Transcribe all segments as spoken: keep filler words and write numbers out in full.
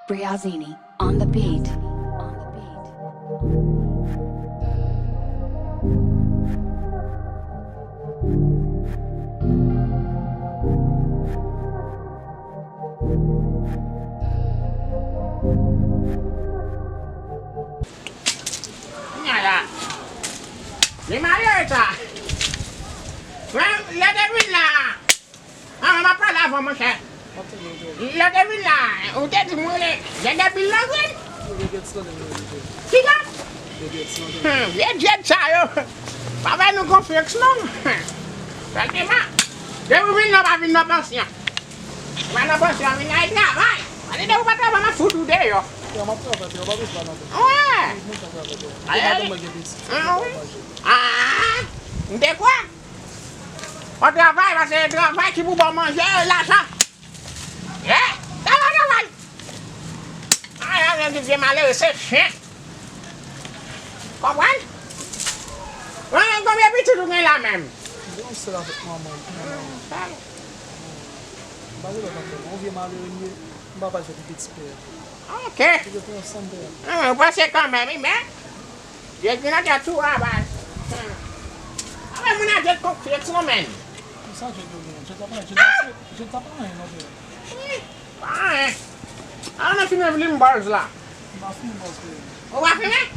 Briazini on the beat. Kounye a la, li malere sa. Frè m, lè te vin la, a, m ap pale avan, monchè. Lè te vin la, ou te di m rele Jèdèbil nan grenn. Kisa? Hmm, vye djèd sa yo. Pa fè nou konfyans non. Sèlman, depi w vin la, w pa vin nan pansyon. Ou pa nan pansyon, vin al travay. Pale de ou pa travay, m ap fout ou deyò. Frè, m ap travay, frè, ou pa bezwen pale anpil. Wè. Mwen pa travay, frè. Ay, ay. Mwen gen pitit. Ah, wi. Ah, m te kwè. Ou travay, paske travay ki pou ba w manje, lajan. Eh, travay, travay. Ay, ay, ay, vye malere, se chen. Konprann? Mwen, konbyen pitit ou gen la menm? Gen yon sèl avèk manman. Hmm, sa. M pa gen lòt ankò non, yon vye malere m ye, m pa pral fè pitit pè a. Ok. Ou te pran san m pè a. Hmm, ou panse kanmenm, wi, men Jezi nan tèt ou a baz. Hmm. Anben moun nan jèt konfyans non, menn. Sa jèt yo gen? Jèt la pa, jèt la se, jèt la pa anyen non, frè. Wi, pa anyen. An nou fimen limboz la. M pa fimen bòz, frè. Ou pa fimen?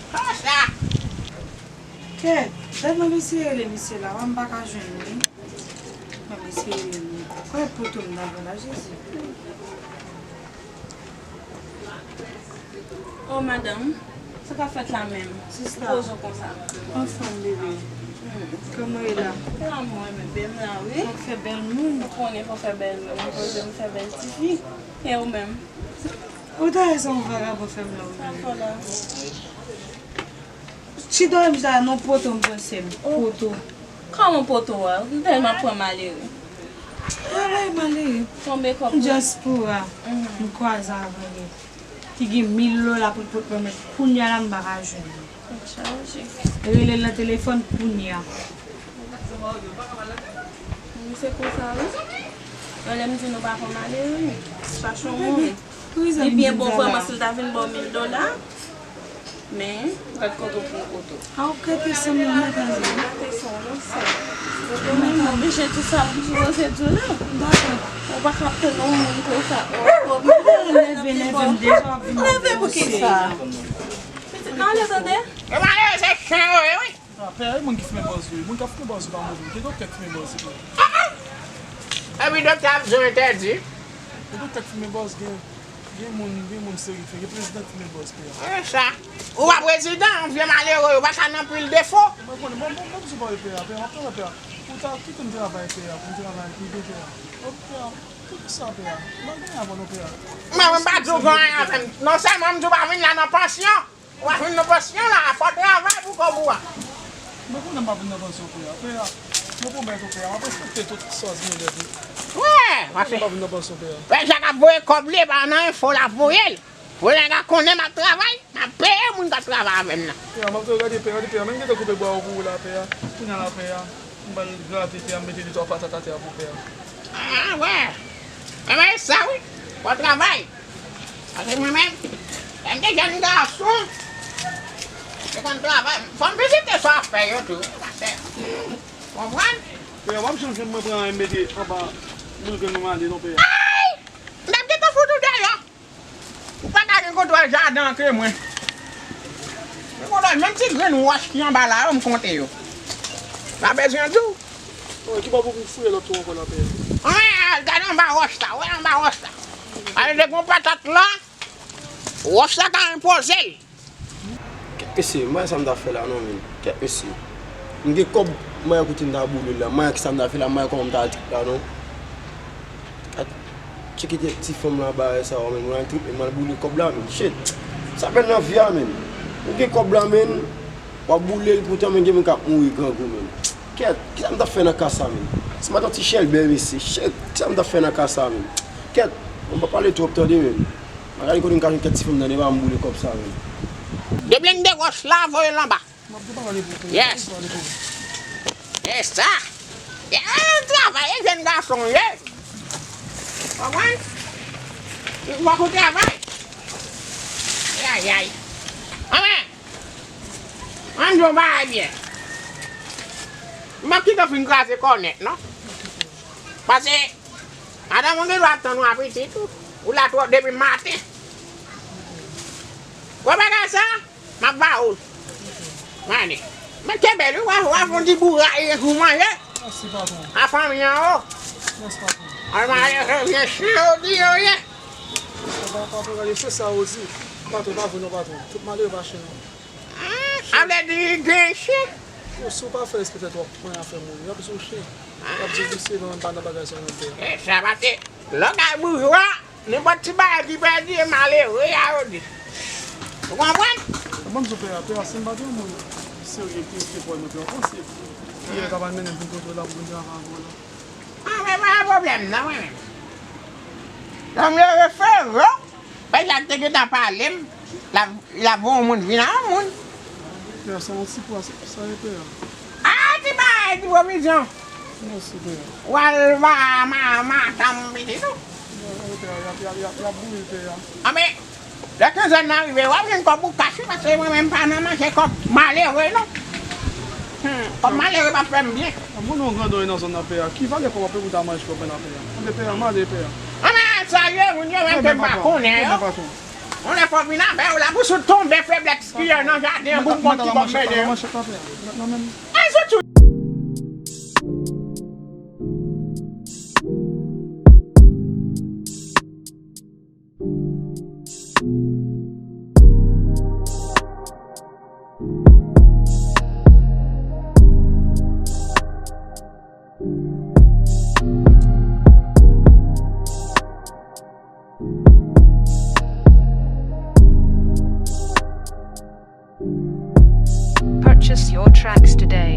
Konsa. Kèt, dat mwen eseye rele misye la, m pa ka jwenn li. Mwen eseye rele li. Kwè poto m nan la, Jezi. Oh, madanm, sa k ap fèt la menm? Sista. Poze w konsa. Anfòm, bebe. Hmm. Kòman w ye la? Kòman w ye, bebe? M la, wi. Fò w fè bèl moun. Ou konnen fò w fè bèl moun. Poze m fè bèl tifi. E ou menm? Ou ta wè sa yon vagabon fè m la, wi. Sa fò la? Chita w menm sa, non, poto m panse m. Oh. Poto. Kòman poto a? M tèlman pran malere. Travay malere. Konbyen kòb? Dyaspora. Mhm. M kwaze avè li. Ki gen mil dola pou l pot ban mwen. Kounye a la, m pa ka jwenn li. Tèt chaje. Rele l nan telefòn kounye a. Wi, se konsa, wi. Yo, lè m di nou pa pran malere, wi. Chache yon moun. Li byen bon vrèman, si l ta vin ba w mil dola. Men, gad kote w pran poto. A, ou kite san mil nan tande. Kite san mil, sè. Ou konnen m oblije di sa pou m sipoze di w la. Dakò. Ou pa ka tann yon moun konsa. Ou, ou, ou leve, leve m deja, w ap vin leve pou kisa? Pitit nan ale tande. E malere se chen yo ye, wi. A, pè a, e moun ki fimen bòz yo ye. Moun k ap fimen bòz yo pa move. Gen doktè k fimen bòz yo. Epi doktè ap di yo entèdi. Gen doktè k fimen bòz, gen, gen moun, gen moun serye k fè, gen prezidan k fimen bòz, pè a. E sa. Ou pa prezidan, yon vye malere, ou pa ka nan pil defo. Mwen konnen, mwen, mwen, mwen bezwen pale pè a, pè a, m ap travay pè a. Ou ta kite m travay pè a, pou m travay pi byen pè a. Ok, pè a, poukisa pè a? M pa gen anyen avè w non pè a. Mwen, mwen pa di w gen anyen avè m. Non sèlman m di w pa vin la nan pansyon. Ou pa vin nan pansyon la, fò w travay pou kòb ou a. Mwen konnen m pa vin nan pansyon, pè a. Pè a, mwen pwomèt ou, pè a, m ap respekte tout sa w di m, pè a. Wè, mwen konnen m pa vin nan pansyon, pè a. Pè Jacques ap voye kòb li, e pa nan enfo l ap voye l. Pou nèg la konnen m ap travay, m ap peye moun k ap travay avè m nan. Pè a, m ap tou gade, pè a, gade, pè a, men m gentan koupe bwa yo pou ou la, pè a. Kounye a la, pè a, m pral grate, pè a, m mete de twa patat atè a pou pè a. Ah, wè. Enben, e sa, wi. Fò w travay. Paske mwen menm, lè m te jèn gason, m te konn travay. Fò m vizite sa w ap fè yo tou, pastè. Konprann? Pè a, w ap janm jwenn mwen pran anyen m mete anba boul grenn mwen ale non, pè a. Ay! M t ap gentan fout ou deyò. Ou pa ka gen kontwòl jaden an ke mwen. Gen kontwòl, menm ti grenn wòch ki anba la yo, m konte yo. Pa bezwen di w. Wi, ki bò pou m fouye lòt tou ankò la, pè a? Wi, al gade anba wòch la, wè anba wòch la. Ale de gon patat la, wòch la ka enpoze l. Kèt mesye, m pa wè sa m ta fè la non, menn. Kèt mesye. M gen kòb, m pa wè kote m ta boule l la. M pa wè kisa m ta fè la, m pa wè kòman m ta trip la non. Gad, tcheke ti, ti fanm la bagay sa yo, menn. Mwen al trip, menn, m al boule kòb la, menn. Shit. Sa bèl nan vi a, menn. Ou gen kòb la, menn. W ap boule l poutan, menn, gen moun k ap mouri grangou, menn. Kèt, kisa m ta fè nan ka sa, menn? Matant ti chèlbè, mesye. Shit, sa m t ap fè nan ka sa menm? Kèt, mwen pa pale twòp tande menm. Magali kote m ka jwenn kèt ti fanm nan, devan m boule kòb sa menm. De blende wòch la, voye l anba. Yes. E sa. E travay, e jèn gason, ye. Konprann? Fòk ou travay. Ayayay. Anmè. Ann di yon bagay byen. M ap kite w fin kraze kò nèt, non. Paske, madanm ou gen dwa ap tann ou apetit ou. Ou la twò depi maten. Wè bagay sa? M ap ba ou l. Mande. Men kenbe l wi, w a, w a fè yon ti boura e jou manje. Mèsi, patwon. A fanmi an, o. Mèsi, patwon. Al manje, vye chen yo di yo ye. Patwon, patwon, gade, se sa yo di. Patwon, pa vre non, patwon. Tout malere pa chen non. A vle di gen chen. Ou, si w pa fè respekte twòp, mwen a fè moun. Y ap di w chen. Y ap di w visye, non, m pa nan bagay sa yo non, pè. E sa pase, lè w kay boujwa, nenpòt ti bagay ki pèdi, e malere a yo di. Ou konprann? Ban m di w, pè a, pè a, si m pa te yon moun serye ki, ki kwè mwen te yon konseye. Yè ta va mennen m pou kote w la, pou vin travay avè w la. A, men pa gen pwoblèm, non, mwen menm. Lè m leve fere w, Pè Jacques te gentan pale m, l ap, l ap voye yon moun vin a yon moun. Pè a, sa yon ti pwa, sa, sa e pè a. A, ti bagay, ti pwovizyon. Mèsi, pè a. W al ba ma, madanm pitit ou. Non, non, pè a, y ap, y ap, y ap, y ap boule pè a. Anben, lè ke zòn nan rive, w ap jwenn kòb ou kach wi, paske mwen menm pa nan manje kòb malere, non. Hmm, kòb malere p ap fè m byen. Moun nan grandon nan zòn nan pè a. Ki valè kòb apre pou ta manje kòb nan pè a? Anben pè a, m ale pè a. Anben, sa ye, moun yo menm ke m pa konnen yo. Yon lè fò vin avè yo la, pou sou tonbe feblès ki ye nan jaden an, pou m konn ki bò m mennen yo. Ay, sou tou. Purchase your tracks today.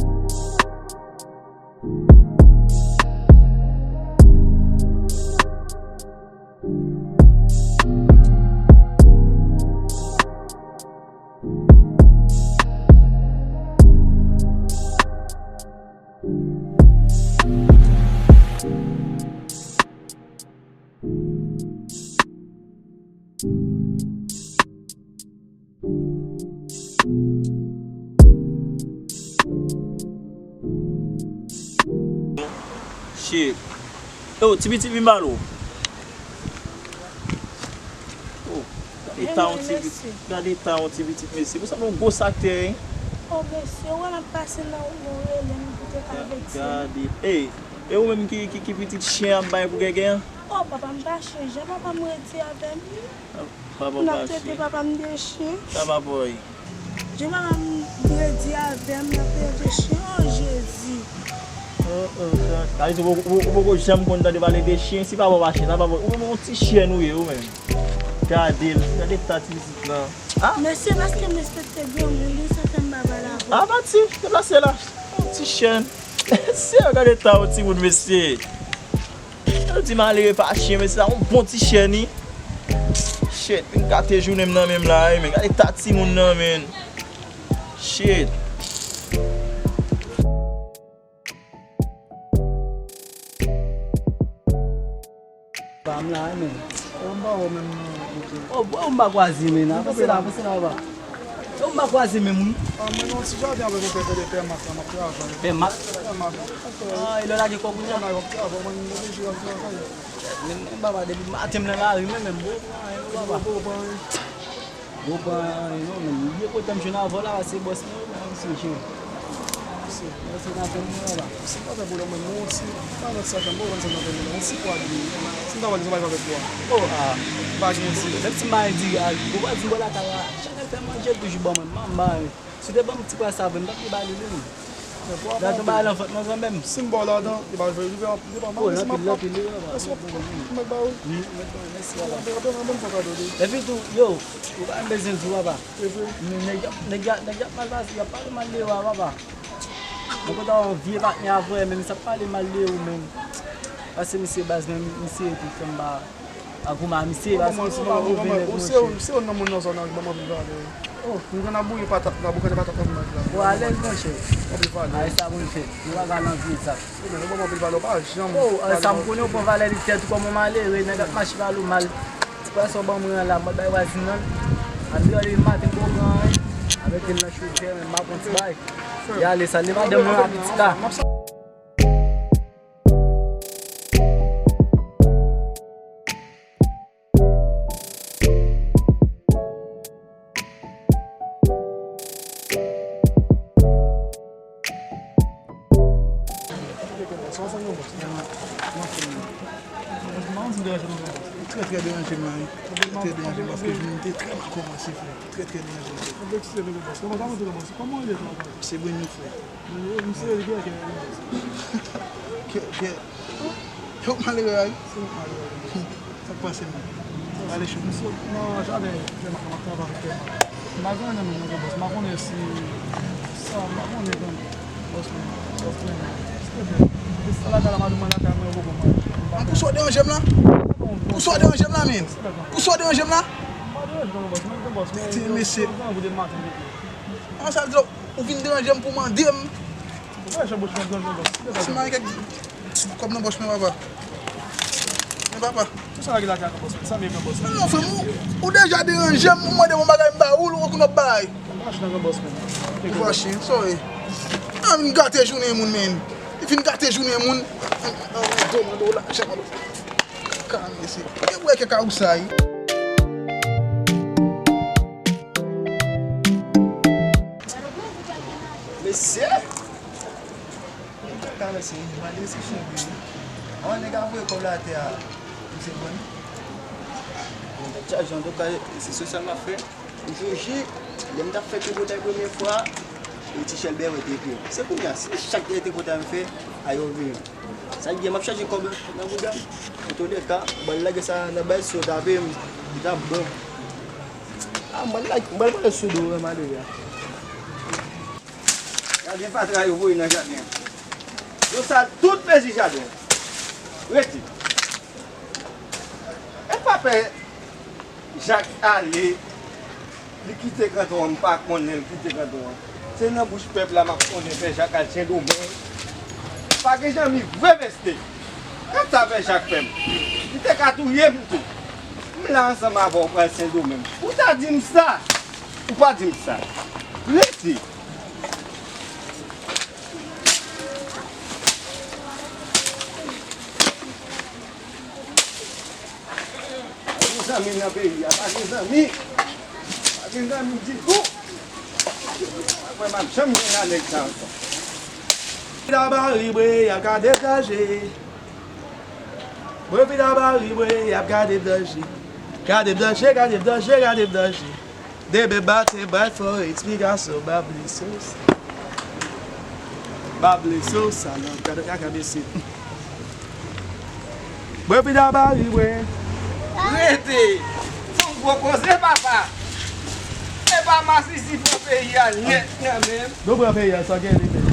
Shit. Yo, ti pitit vin ba l ou. Oh, gade ta yon ti pitit, gade ta yon ti pitit mesye. Pou sa nou gwo sak tè, hein? Oh, mesye, ou wè m ap pase nan wout mwen, ou rele m pou te ka avèti m. Gade. Ey, e ou menm ki, ki, ki pitit chen ap bay pou gègè an? Oh, papa, m pa chen, jan papa m redi avè m. Papa w pa chen. N ap trete papa m de chen. Sa papa w ye? Jan papa m redi avè m, n ap trete de chen. Oh, Jezi. Oh, oh, sa. Sa vle di ou, ou, ou poko janm konn tande pale de chen. Si papa w pa chen, sa papa w, ou menm yon ti chèn ou ye, ou menm. Gade l, gade ta ti pitit lan. Ah? Mesye, paske m respekte granmoun, li sa fè m pa pale avè w. Ah, pati, deplase la. Yon ti chèn. Se, gade ta yon timoun, mesye. Yo di malere pa chen, men se yon bon ti chèn, wi. Shit, vin gate jounen m nan menm la, wi, men gade ta timoun nan, men. Shit. Pa m la, wi, men. Yo, m pa wè w menm, non, ok. Oh, bro, m pa kwaze, men. Avanse la, avanse la, papa. Yo, m pa kwaze menm, wi. Ah, mwen nan yon ti jaden avèk yon pè, pè, pè Mak la, m ap travay. Pè Mak? Pè Mak. Ah, e lè w lage kò kounye a? Mwen ap travay, mwen oblije al travay. Men, men, papa, depi maten m nan lari, men, men, bro, pa anyen, non, papa. Bro, pa anyen. Bro, pa anyen, non, men, li kote m jwenn avè w la, se bòs mwen, men, misye, chen. Mèsi, mèsi nan fè m nan la. Se pa fè pwoblèm, mwen, mwen osi, pa nan sa fè m, mwen konn sa nan fè m nan, mwen si kwa di, si m ta pral di sa, pa fè kwa. Oh, ah, pa gen di, menm si m pa gen di, ah, ou pa di m bò lakay la, chak fè manje toujou ban mwen, m pa, m pa, si w te ban m ti kwa sa vre, m t ap li ba li, li menm. Gade yon bagay nan vant mwen kanmenm. Si m ba w ladan, li pa, li pa, li pa, oh, l anpil, l anpil, li pa, mèt ba ou. Mèt ba ou, mèsi, papa. Apre, apre, apre, apre, apre, apre, apre, apre. Epi tou, yo, ou pa bezwen di w, papa. Se vre. Nèg, nèg, nèg, nèg y ap mal pase, y ap pale mal de yo a, papa. Mwen kontan wè yon vye patnè avè, men misye ap pale mal de ou, men. Paske misye baz, men misye epi fè m pa, pa goumen a misye, paske misye pa move nèg, monchè. Ou se youn, se youn nan moun nan zòn nan ki ban m anpil valè. Oh, m konn ap bouyi patat la, boukannen patat nan maj la. Ou alèz, monchè. Anpil valè. Ay, sa moun fè. Nou pa ka nan vye zak. Ou menm, ou ban m anpil valè, ou pa janm. Oh, sa m konnen, ou pran valè li tèt ou kòm yon malere, nèg ap mache pale w mal. Ti pwason ban mwen an la, mwen bay vwazin nan. Andeyò depi maten m poko pran anyen. Avèk li nan chodyè, men m ap pran ti bay. Y ale sale madanm mwen ak pitit la. Trè, trè deranje m la, wi. Trè, trè deranje m paske jounen m te trè mal kòmanse, frè. Trè, trè deranje m. Se brand new, frè. Kè, kè. Yo malere a, wi. Sa k pase menm? Ale cho. Misye nan jaden, frè m, m ap travay avèk frè m. M pa gen anyen nan men nan bòs. M pa konnen si sa, m pa konnen vrèman. Bòs mwen, bòs mwen. Silvouplè. Depi sa lakay la, m al mwen lakay mwen, yo poko manje. An pou sa w deranje m la? Pou sa w deranje m la, menm? Pou sa w deranje m la? M pa deranje non, bòs. Mwen gen bòs, men ti mesye. An sa l di w, ou vin deranje m pou mande m. Ou pa jan bòs mwen deranje non, bòs. Si m al kèk kòb nan pòch mwen, papa. Men papa. Tout sa lage lakay la, bòs mwen. Sa m ye, bòs mwen. Non, frè m, ou, ou deja deranje m, ou mande m yon bagay, m ba ou l, ou konn ap bay. Ou fache nan bòs mwen. Ou fache, sorry. An vin gate jounen moun, men. Li vin gate jounen moun. An, an, an, mande w lajan, mande w. Kaka, mesye. Gen bwè kè ka ou sa, wi. Mesye! Kaka, mesye, malere se chen vre wi. An, nèg ap voye kòb la atè a. Misye pran li. Bon, tèt chaje, antouka, se sosyal m ap fè. Jou J, lè m t ap fè tripotay premye fwa, e ti chèlbè wè te epi. Se kounye a, se chak tripotay m fè, a yo vini. Sa k gen, m ap chache kòb nan bouda m. Antoulèka, m pral lage sa nan bay si yo tape m, li t ap bon. A, m pral lage, m pral pale sou do w, malere a. Gade fatra yo voye nan jaden an. Yo sal tout mezi jaden an. Rete. E pa pè Jak ale, li kite kanton an, m pa konnen l kite kanton an. Se nan bouch pèp la m ap konnen pè Jak al Sendomeng. Pa gen zanmi vre, mesye. Gad sa pè Jak fè m. Li te ka touye m tou. M la ansanm avè w pral Sendomeng. Ou ta di m sa. Ou pa di m sa. Rete. Pa gen zanmi nan peyi a, pa gen zanmi. Pa gen zanmi ditou. Pa kwè m ap janm jwenn a nèg sa ankò. Pita bari bwe, y ap gade danje. Bwe pita bari bwe, y ap gade danje. Gade danje, gade danje, gade danje. Demen maten, bay fò eksplikasyon, m ap blese w sa. M ap blese w sa, non, gade kaka mesye. Bwe pita bari bwe. Rete! Se yon gwo koze, papa! E pa masisi pran peyi a nèt nan men m. Nou pran peyi a, sa gen li menm.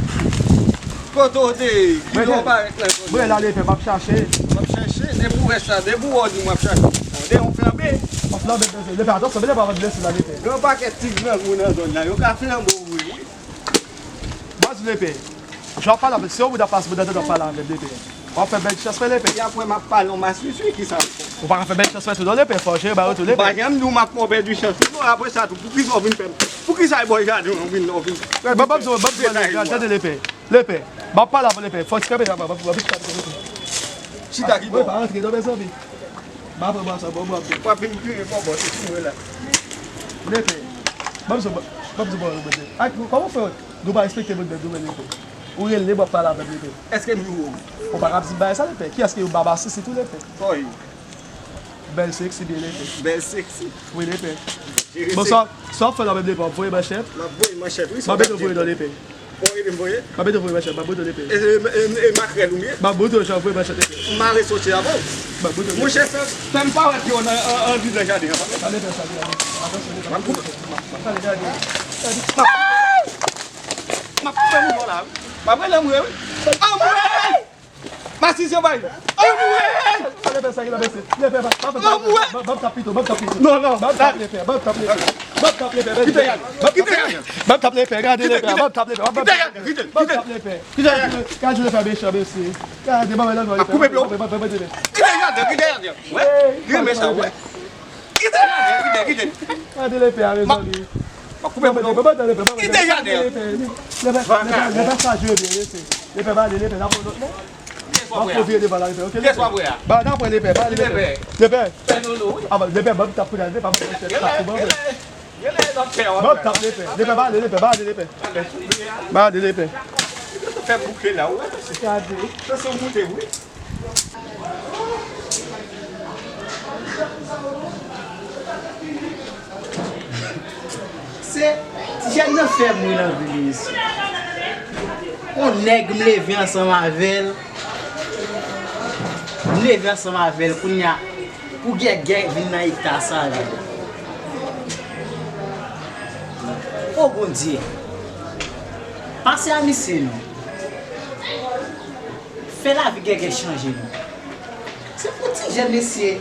Kote w te ye? Kilè w parèt nan zòn nan? Mwen la, lepè, m ap chache. M ap chache, depi w wè sa, depi w wè w di m ap chache. Tande yon flanbe. W ap flanbe, lepè, atansyon, lepè, pa vin blese la, lepè. Gen yon pakèt ti grangou nan zòn nan, yo ka flanbe w vre wi. Baz lepè. Jan w ap pale avè m, se yon moun ap pase, moun nan tande w ap pale avè m, lepè. W ap fè bèl chans, lepè. E apre m ap pale yon masisi, kisa l fè? Ou pa ka fè bèl chans, tou non, lepè. Fò w jere ba yo tou, lepè. M pa janm di w m ap fè yon bèl chans, non, apre sa tou, poukisa w vin fè m? Poukisa e bò jaden an w vin, w vin? Ban m di w, ban m di w, tande, lepè. Lepè. M ap pale avè w, lepè. Fò w ti kanpe la, ban m, ban m, ban m chita pito, lepè. Chita ki bò? Pa rantre non, mezanmi. M ap pran bò sa, bò, bò, bò. W ap vin kriye bò, bò, se sou mwen la. Lepè. Ban m di w, ban m di w, ban m di w. Ak, kòman w fè, nou pa respekte moun menm, nou menm, lepè. Ou rele, m ap pale avè w, lepè. Èske m jwe w? Ou pa ka ap di m bagay sa, lepè. Kiyès ki yon masisi tou, lepè? Kòy. Bèl seksi, byen, lepè. Bèl seksi. Wi, lepè. Bon, sa, sa w ap fè la menm, lepè, w ap voye manchèt? M ap voye manchèt, wi. M ap mete w voye nan, lepè. Bon, ede m voye. M ap mete w voye manchèt, m ap mete w, lepè. E, e, e, e makrèl ou m ye? M ap mete w jan voye manchèt, lepè. M mare soti a, bon. M ap mete w, lepè. Monchè, fè, fè m pa wè pye w nan, an, andidan jaden an, pa. Sa, lepè, sa, lepè. Atansyon, lepè. M ap koupe. Sa, lepè, lepè. M ap koupe mouton la, wi. W ap rele anmwe, wi. Anmwe! Masisi bay. Anmwe! Lepè sa ki la bese. Lepè pa pa pa. Anmwe! Ban m tap pito, ban m tap pito. Non, non. Ban m tap lepè, ban m tap lepè. Ban m tap lepè. Kite Yadè. Kite Yadè. Ban m tap lepè, gade lepè, ban m tap lepè. Ban m tap lepè. Kite Yadè. Kite Yadè. Gade lepè mechan mesye. Gade ban mwen lòt. Ap koupe plo. Ban m tap lepè. Kite Yadè, kite Yadè. Wè. Li mechan, wè. Kite Yadè, kite, kite. Gade lepè a, mezanmi. M ap koupe plo. Ban m tap lepè, ban m tap lepè. Kite Yadè. Lepè, lepè, lepè sa jwe byen mesye. Lepè ba ale, lepè n ap pran lòt non. Kiyès w ap wè a? Kiyès w ap wè a? Ba, n ap wè lepè, ba ale lepè. Lepè. Lepè. Fè nono, wi. A, ba, lepè, ban m tap pou lepè, pa mwen fè tap pou mwen. Ban m tap lepè. Lepè, ba ale, lepè, ba ale lepè. Ba ale lepè. Fè bouke la, wi. Gade. Fè son moute, wi. Se ti jèn nan fè m ri nan vi li mesye. On nèg m leve ansanm avè l. M leve ansanm avè l kounye a pou gègè vin nan eta sa avè l. O Bondye. Pase a misye non. Fè lavi gègè chanje non. Se pou ti jèn mesye.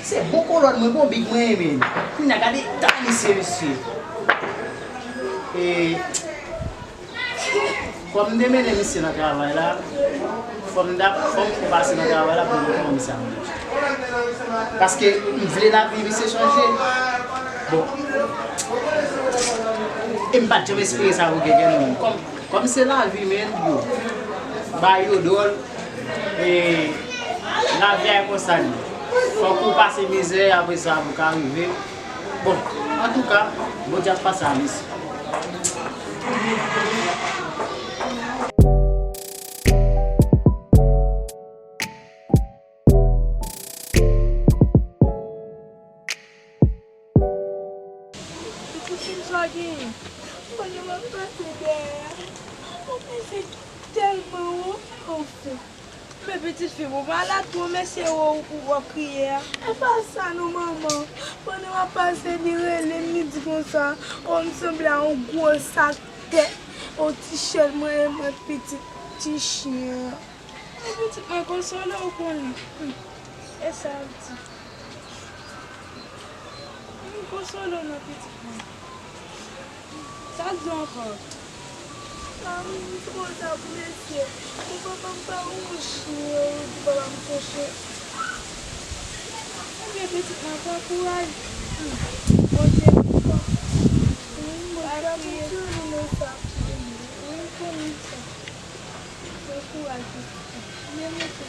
Se bon kolòn mwen, bon big mwen renmen. Kounye a gade eta misye mesye. E kòm m te mennen misye nan travay la, fò m ta fò m pase nan travay la pou m wè kòman misye ap viv. Paske m vle lavi misye chanje. Bon. E m pa t janm espere sa pou gègè non. Kòm Kòm se lavi menm yo, ba yo dwòl, e lavi a e konsa li. Fòk ou pase mizè, apre sa pou ka rive. Bon, antouka, Bondye ap pase a mesye. Pitit fi m, sa w genyen? Kounye a m ap pase dèyè a. Ou peze tèlman wo, anfen. Men pitit fi m, ou malad pou w mesye wo ou w ap kriye a? E pa sa non, manman. Pandan m ap pase, li rele m, li di konsa, o, m sanble a yon gwo sak tè. O, ti chèn mwen, mwen pitit ti chen an. Mwen pitit mwen, konsole w konnen. Hmm. E sa l di. M konsole w non pitit mwen. Sa l di w ankò? Mami, m twò ta blese. Pou papa m pa yon chen, yo di papa m se chen. Ebyen pitit mwen, pran kouraj. Hmm. Bondye kontan. Wi, Bondye ap kontinye nan sa. Wi, m konnen sa. Pran kouraj pitit mwen. Byen mesye.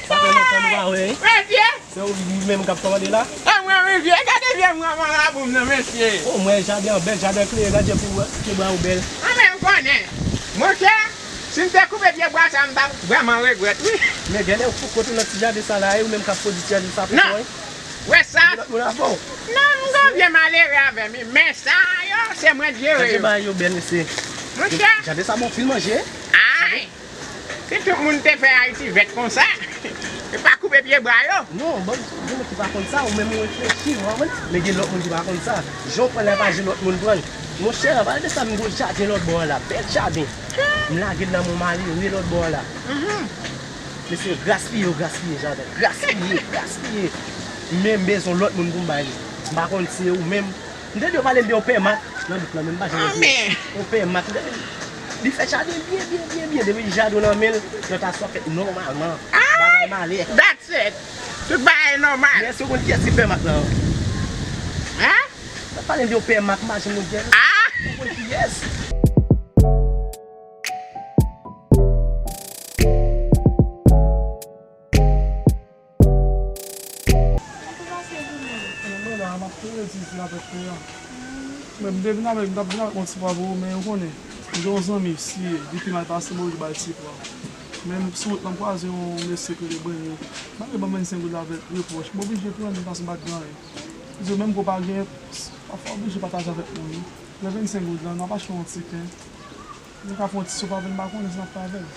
Sa fè lontan nou pa wè, wi. Mesye! Se ou menm k ap kòmande la? E mwen wi vye, gade vye mwen marabou m nan mesye. O, mwen jaden an bèl, jaden klere, gade jan pye bwa yo bèl. Mwen menm konnen. Monchè, si m te koupe pye bwa sa, m t ap vrèman regrèt wi. Men genlè ou fou kote nan ti jaden sa la, e ou menm k ap pwodui ti jaden sa pou kò w. Wè sa? Lòt moun avè w. Non, m gon vye malere avè m wi, men sa yo, se mwen k jere yo. Gade bagay yo bèl, mesye. Monchè. Gade sa bon fil manje. Ay! Si tout moun te fè Ayiti vèt konsa, e pa koupe pye bwa yo. Non, bon, gen moun ki pa konn sa, ou menm ou reflechi, ou konprann? Men gen lòt moun ki pa konn sa. Jan w pran l la, e pa jan lòt moun pran l. Monchè, pale de sa, m gon jaden lòt bò an la, bèl jaden. M lage l nan men malere lòt bò an la. Mesye, gaspiye, yo gaspiye jaden. Gaspiye, gaspiye. Men m bezwen lòt moun pou m bay li. M pa konn si se ou menm. M tande yo pale m de yon pè mak nan bouk lan, men m pa janm wè pye. Yon pè mak. Li fè jaden byen, byen, byen, byen. Depi jaden w nan men l, plantasyon ap fèt nòmalman. Bagay malè. That's it. Tout bagay nòmal. Men èske w konn kiyès ki pè mak lan? Hein? Yo pale m de yon pè mak, m pa janm wè l. Ah! Ou konn kiyès? Mwen la, m ap tou redi isi avèk tè a. Men m te vin avèk, m t ap vin avèk yon ti pwa pou ou, men ou konnen, m gen yon zanmi isi, li te mal pase, m oblije ba l ti pwa. Men m sou wout la, m kwaze yon mesye ki rele Brenny. Malgre ban m vennsenk goud la avèk repwòch, m oblije pran li paske m pa t gen anyen. Li di, menm ke w pa gen, pafwa w oblije pataje avèk moun wi. Lè vennsenk goud la, n ap achte yon ti pen. Nou ka fè yon ti soup avè l, m pa konnen si n ap fè avè l.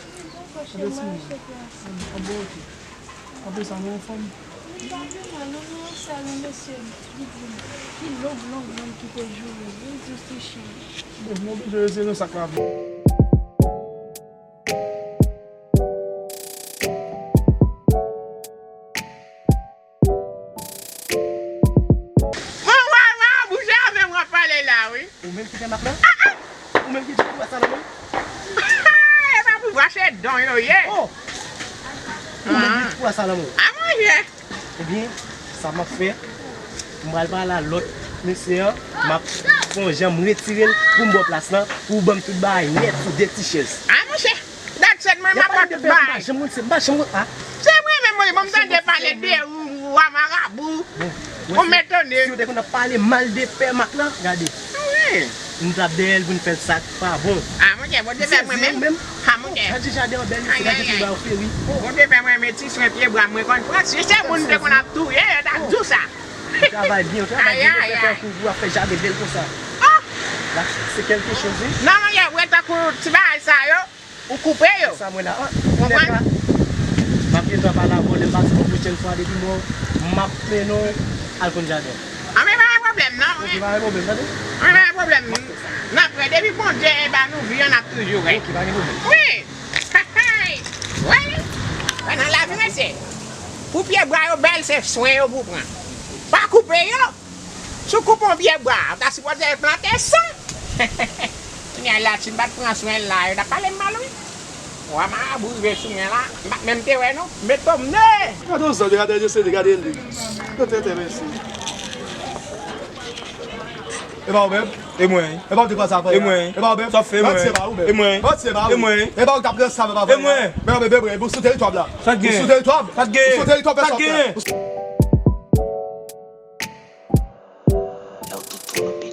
Cheri, mwen achte plas. An bon, ok. Apre sa, nou anfòm? M pa vin la, non, nou nan salon, mesye, li di m ki long, long, long ki te joure, wi, jis li chen. Bon, nou oblije retire nou sa k lavi. Mwen wè, wè, bouje avè mwen pale la, wi. Ou menm ki fè mak la? Ou menm ki di pou sa nan men? E pa pouvwa, se don yo ye. Oh! Ou menm ki di pou sa nan men? A manje. Ebyen, sa m ap fè, m pral pale a lòt mesye an, m ap fè yon jan m retire l pou m ba w plas lan, pou w ban m tout bagay nèt sou de ti chèz. A monchè, dat sèt mwen m ap ba w tout bagay. M pa janm konn se, m pa janm konn a. Se mwen menm wi, bon, m tande pale de ou, ou a marabou. Ou m etone. Si w te konn ap pale mal de pè Mak lan, gade. Wi. M t ap dèyè l pou n fè l sa k pa bon. A monchè, Bondye fè mwen menm. A monchè. Gad jan jaden an bèl, mesye, gad jan pye bwa yo fleri. Bondye fè mwen menm ti swen pye bwa mwen konn pran. Si se moun te konn ap touye, yo t ap di w sa. Ou travay byen, ou travay byen, ou fè tankou ou ap fè jaden bèl konsa. La, se kèlke choz, wi. Non, monchè, wè tankou ti bagay sa yo. Ou koupe yo. Sa mwen la. Konprann? M ap gen tan pale avè w, lè m pase yon pwochèn fwa depi mò, m ap mennen w al konn jaden. Anben, pa gen pwoblèm, non. Ok, pa gen pwoblèm, tande? Anben, pa gen pwoblèm. N ap wè, depi Bondye ba nou vi an, n ap toujou wè. Ok, pa gen pwoblèm. Wi. Wi. Wè nan lavi, mesye. Pou pye bwa yo bèl, se swen yo pou pran. Pa koupe yo. Si w koupe yon pye bwa, ou ta sipoze plante san. Kounye a la, si m pa t pran swen l la, yo t ap pale m mal, wi. Wa marabou rive sou mwen la, m pa t menm te wè non, m met pòm ne. Gade yon zòt, gade yon seri, gade li. Yo tenten, mesye. E pa ou menm? E mwen. E pa ou te kwè sa fè? E mwen. E pa ou menm? Sa fè mwen. Manti, e pa ou menm. E mwen. Manti, e pa ou. E mwen. E pa ou t ap pran sa, e pa ou. E mwen. Men, men, men, men, ou sou teritwa m la. Sa t gen? Ou sou teritwa m. Sa t gen? Ou sou teritwa m, fè sa w fè. Sa t gen? Yo tout twonpe